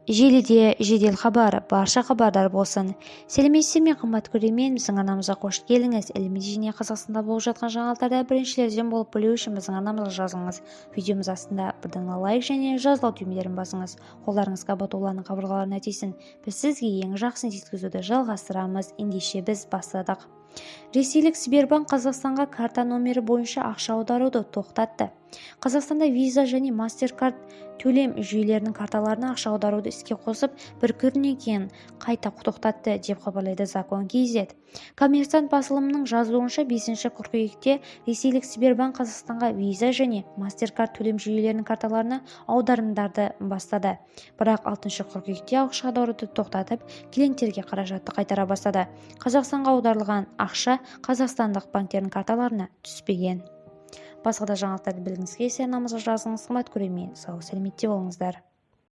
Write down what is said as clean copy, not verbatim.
Желіде жедел хабар, барша хабардар болсын. Сәлеметсіздер ме, қымбатты көрермен! Біздің арнамызға қош келдіңіз! Елімізде және Қазақстанда болып жатқан жаңалықтарды біріншілерден болып білу үшін біздің арнамызға жазылыңыз. Видеомыз астында бірден лайк және жазылу түймелерін басыңыз. Қолдарыңызға батуларының қабырғаларына тисін. Біз сізге ең жақсысын жеткізуді жалғастырамыз. Ендеше, біз бастадық. Ресейлік Сбербанк Қазақстанға карта номері бойынша ақша аударуды тоқтатты. Қазақстанда Visa және MasterCard төлем жүйелерінің карталарына ақша аударуды іске қосып, бір күннен кейін қайта тоқтатты, деп хабарлайды Закон kz. Коммерсант басылымының жазуынша, 5 қыркүйекте ресейлік Сбербанк Қазақстанға Visa және MasterCard төлем жүйелерінің карталарына аударымдарды бастады. Бірақ 6 қыркүйекте ақша аударуды тоқтатып, клиенттерге қаражатты қайтара бастады. Қазақстанға аударылған ақша қазақстандық банктердің карталарына түспеген. Басқа да жаңалықтарды білгіңіз келсе, арнамызға жазыңыз. Қымбат көрермен, сау сәлеметте болыңыздар!